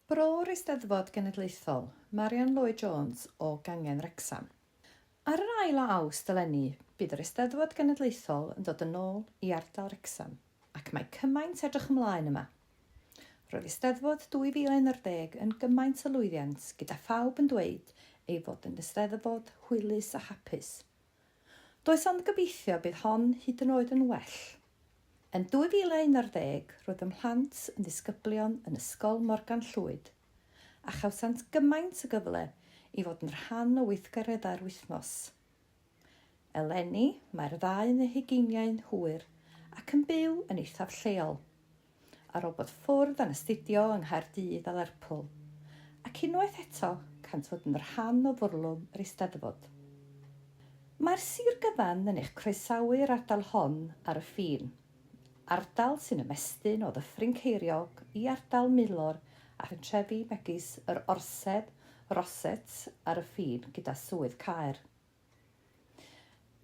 Bro'r Eisteddfod Genedlaethol, Marian Lloyd Jones o Gangen Wrecsam. Ar yr ail o Awst eleni, bydd yr Eisteddfod Genedlaethol yn dod yn ôl i ardal Wrecsam, ac mae cymaint edrych ymlaen yma. Roedd Eisteddfod 2011 yn gymaint o lwyddiant gyda phawb yn dweud ei fod yn Eisteddfod hwylus a hapus. Does ond gobeithio bydd hon hyd yn oed yn well. Yn 2011, roedd fy mhlant yn ddisgyblion yn Ysgol Morgan Llwyd, a chawsant gymaint o gyfle i fod yn rhan o weithgareddau'r wythnos. Eleni, mae'r ddau yn eu hugeiniau'n hwyr ac yn byw yn eithaf lleol, ar ôl bod ffwrdd yn astudio yng Nghaerdydd a Lerpwl, ac unwaith eto cant fod yn rhan o fwrlwm yr Eisteddfod. Mae'r sir gyfan yn eich croesawu i'r ardal hon ar y ffin, ardal sy'n ymestyn o Ddyffryn Ceiriog i ardal Maelor a phentrefi megis Yr Orsedd, Rossett ar y ffin gyda Swydd Caer.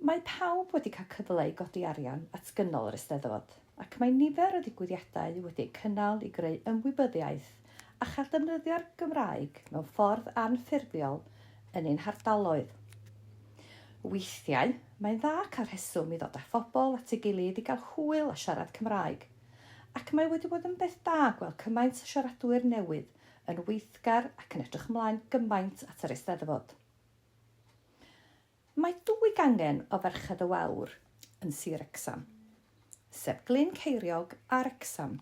Mae pawb wedi cael cyfle i godi arian at gynnal yr Eisteddfod, ac mae nifer o ddigwyddiadau wedi eu cynnal i greu ymwybyddiaeth a chael defnyddio'r Gymraeg mewn ffordd anffurfiol yn ein hardaloedd. Weithiau, mae'n dda cael rheswm i ddod â phobl at ei gilydd i gael hwyl a siarad Cymraeg, ac mae wedi bod yn beth da gweld cymaint o siaradwyr newydd yn weithgar ac yn edrych ymlaen gymaint at yr Eisteddfod. Mae dwy gangen o Ferched y Wawr yn Sir Wrecsam, sef Glyn Ceiriog a Wrecsam.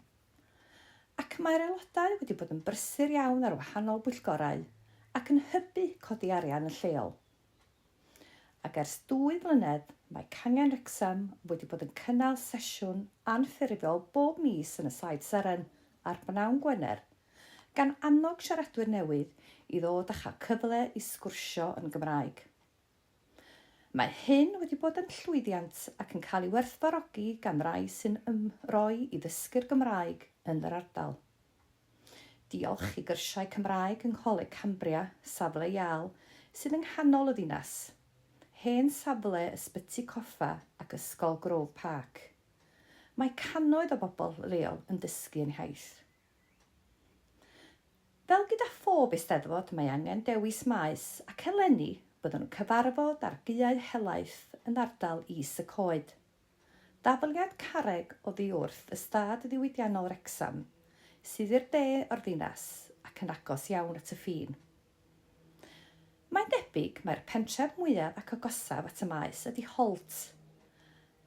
Ac mae'r aelodau wedi bod yn brysur iawn ar wahanol bwyllgorau ac yn hybu codi arian yn lleol. Ac ers dwy flynedd mae Cangen Wrecsam wedi bod yn cynnal sesiwn anffurfiol bob mis yn y Saith Seren ar bnawn Gwener, gan annog siaradwyr newydd i ddod a chael cyfle i sgwrsio yn Gymraeg. Mae hyn wedi bod yn llwyddiant ac yn cael ei werthfawrogi gan rai sy'n ymroi i ddysgu'r Gymraeg yn yr ardal. Diolch i gyrsiau Cymraeg yng Ngholeg Cambria, safle Iâl, sydd yng nghanol y ddinas, hen safle Ysbyty Coffa ac Ysgol Grove Park. Mae cannoedd o bobl leol yn dysgu ein hiaith. Fel gyda phob Eisteddfod mae angen dewis maes ac eleni byddwn yn cyfarfod ar gaeau helaeth yn ardal Is y Coed. Dafliad carreg oddi wrth Ystâd Ddiwydiannol Wrecsam sydd i'r de o'r ddinas ac yn agos iawn at y ffin. Mae'n debyg mai'r pentref mwyaf ac agosaf at y maes ydy Holt.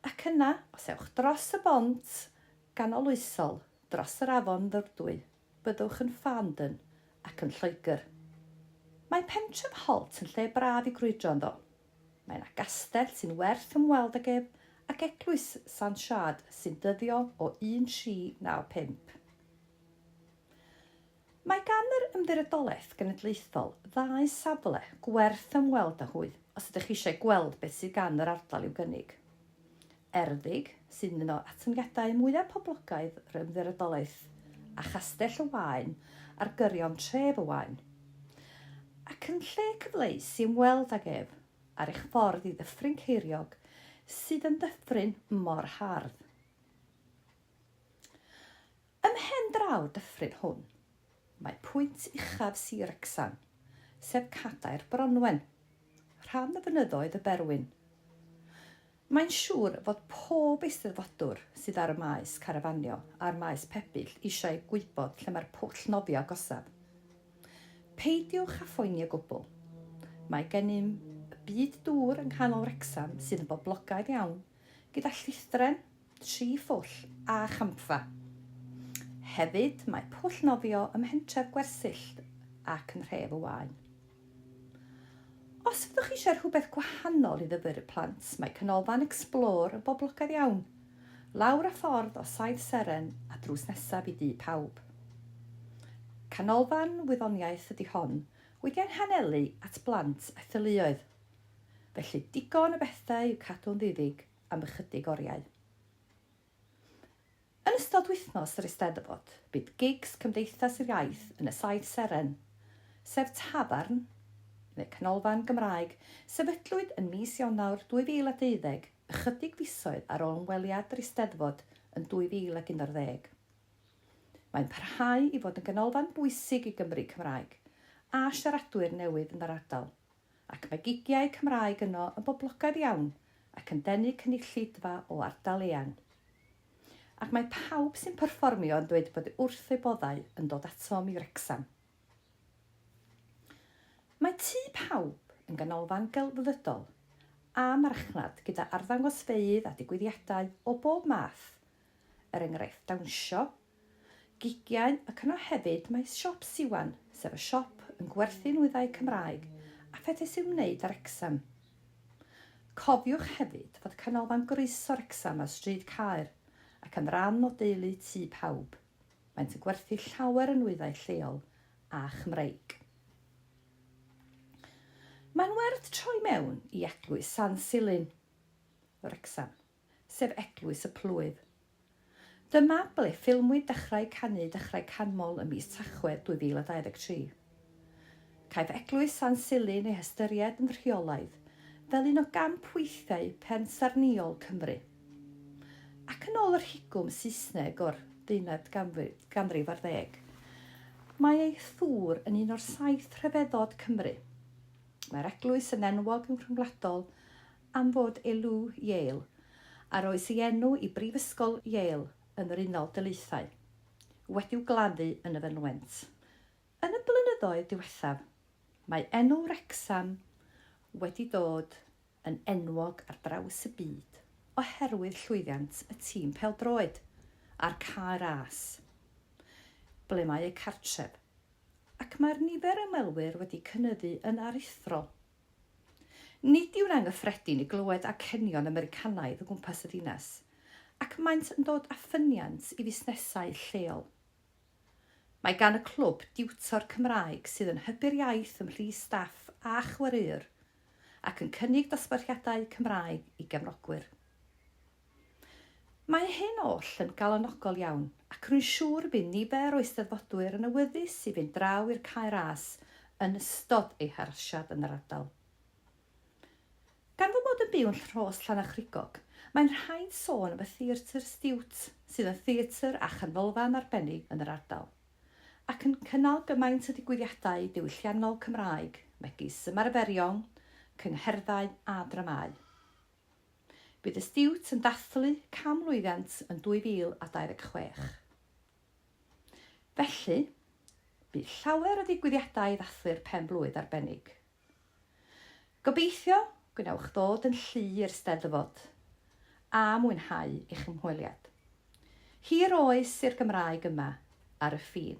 Ac yna, os ewch dros y bont ganoloesol dros yr afon Ddyfrdwy, byddwch yn Farndon ac yn Lloegr. Mae pentref Holt yn lle braf i grwydro ynddo. Mae yna gastell sy'n werth ymweld ag ef ac eglwys Sant Siâd sy'n dyddio o 1395. Mae gan yr Ymddiriedolaeth Genedlaethol ddau safle gwerth ymweld â hwy os ydych eisiau gweld beth sydd gan yr ardal i'w gynnig. Erddig, sy'n un o atyniadau mwyaf poblogaidd yr Ymddiriedolaeth, a Chastell y Waen ar gyrion tref y Waen. Ac yn lle cyfleus i ymweld ag ef ar eich ffordd i Ddyffryn Ceiriog sydd yn ddyffryn mor hardd. Ym mhen draw'r dyffryn hwn, mae pwynt uchaf Sir Wrecsam, sef Cadair Bronwen, rhan o fynyddoedd y Berwyn. Mae'n siŵr fod pob eisteddfodwr sydd ar y maes carafanio a'r maes pebyll eisiau gwybod lle mae'r pwll nofio agosaf. Peidiwch â phoeni o gwbl. Mae gennym y byd dŵr yng nghanol Wrecsam sydd yn boblogaidd iawn, gyda llithren, tri phwll a champfa. Hefyd, mae pwll nofio ym mhentref Gwersyllt ac yn nhref y Waen. Os fyddwch eisiau rhywbeth gwahanol i ddifyrru plant, mae Canolfan Explore yn boblogaidd iawn, lawr y ffordd o Saith Seren a drws nesaf i Dŷ Pawb. Canolfan wyddoniaeth ydy hon, wedi ei hanelu at blant a theuluoedd. Felly digon o bethau i'w cadw'n ddiddig am ychydig oriau. Yn ystod wythnos yr Eisteddfod, bydd gigs Cymdeithas yr Iaith yn y Saith Seren, sef tafarn, neu canolfan Gymraeg, sefydlwyd yn mis Ionawr 2012, ychydig fisoedd ar ôl ymweliad yr Eisteddfod yn 2011. Mae'n parhau i fod yn ganolfan bwysig i Gymry Cymraeg a siaradwyr newydd yn yr ardal, ac mae gigiau Cymraeg yno yn boblogaidd iawn ac yn denu cynulleidfa o ardal eang. Ac mae pawb sy'n perfformio yn dweud bod wrth eu boddau yn dod atom i Wrecsam. Mae Tŷ Pawb yn ganolfan gelfyddydol a marchnad gyda arddangosfeydd a digwyddiadau o bob math, er enghraifft dawnsio, gigiau ac yno hefyd mae Siop Siwan, sef y siop yn gwerthu nwyddau Cymraeg a phethau sy'n ymwneud â Wrecsam. Cofiwch hefyd fod Canolfan Groeso Wrecsam ar Stryd Caer ac yn ran o deulu Tŷ Pawb. Maent yn gwerthu llawer o nwyddau lleol a Chymreig. Mae'n werth troi mewn i Eglwys San Silyn, Wrecsam, sef eglwys y plwyf. Dyma ble ffilmwyd Dechrau Canu Dechrau Canmol ym mis Tachwedd 2023. Caiff Eglwys San Silyn ei hystyried yn rheolaidd fel un o gampweithiau pensaernïol Cymru. Ac yn ôl y rhigwm Saesneg o'r ddeunawfed ganrif ar ddeg, mae ei thŵr yn un o'r saith rhyfeddod Cymru. Mae'r eglwys yn enwog yn rhyngwladol am fod Elw Yale, a roes ei enw i Brifysgol Yale yn yr Unol Daleithiau, wedi'w gladdu yn y fynwent. Yn y blynyddoedd diwethaf, mae enw Wrecsam wedi dod yn enwog ar draws y byd oherwydd llwyddiant y tîm pêl-droed a'r Cae Ras, ble mae eu cartref, ac mae'r nifer ymwelwyr wedi cynyddu yn aruthrol. Nid yw'n anghyffredin i glywed acenion Americanaidd o gwmpas y ddinas, ac maent yn dod â ffyniant i fusnesau lleol. Mae gan y clwb diwtor Cymraeg sydd yn hybu'r iaith ymhlith staff a chwaraewr, ac yn cynnig dosbarthiadau Cymraeg i gefnogwyr. Mae hyn oll yn galonogol iawn, ac rwy'n siŵr y bydd nifer o eisteddfodwyr yn awyddus i fynd draw i'r Cae Ras yn ystod eu harosiad yn yr ardal. Gan fy mod yn byw yn Rhos Llanychrugog, mae'n rhaid sôn am y Theatr Stiwt, sydd yn theatr a chanolfan arbennig yn yr ardal, ac yn cynnal gymaint o ddigwyddiadau diwylliannol Cymraeg, megis ymarferion, cyngherddau a dramâu. Bydd y Stiwt yn dathlu canmlwyddiant yn 2026. Felly, bydd llawer o ddigwyddiadau i ddathlu'r pen-blwydd arbennig. Gobeithio gwnewch ddod yn llu i'r Steddfod a mwynhau eich ymweliad. Hir oes i'r Gymraeg yma ar y ffin.